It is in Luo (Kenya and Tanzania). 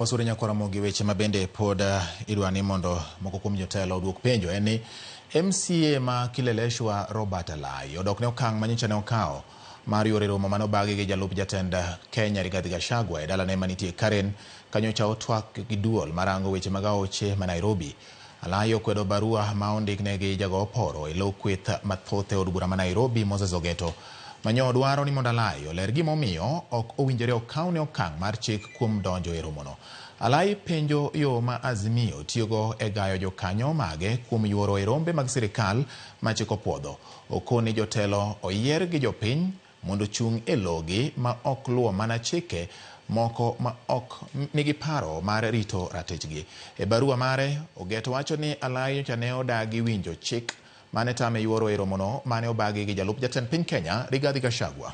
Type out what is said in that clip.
Wasure nyakwaramogi weche ma bende pod idwa ni mondo moko kuom jotelo oduok penjo en ni MCA ma Kileleshwa Robert Alai odok ne okang' ma nyocha ne okawo mar yore romo mane obagi gi jalup jatend Kenya Rigathi Gachagua e dalane manitie Karen kanyocha otwak gi duol marango weche mag aoche ma Nairobi. Alai okwedo barua ma ondikne gi jago oporo e lo kweth mathoth e od bura ma Nairobi Moses Ogeto manyo dwaro ni mondo Alai oler gimomiyo ok owinjore okawne okang' mar chik kuom donjo e romono. Alai penjo yo ma Azimio tiyogo e gayo jokanyo mage kuom yuoro e rombe mag sirikal ma chik opuodho. Okoni jotelo oyier gi jopiny mondo ochung' e logi ma ok luwo mana chike moko ma ok nigi paro mar rito ratichgi. E barua mare, Ogeto wacho ni Alai nyocha ne odagi winjo chik mane tame yuoro e romono mane obagi gi jalup jatend piny Kenya Rigathi Gachagua.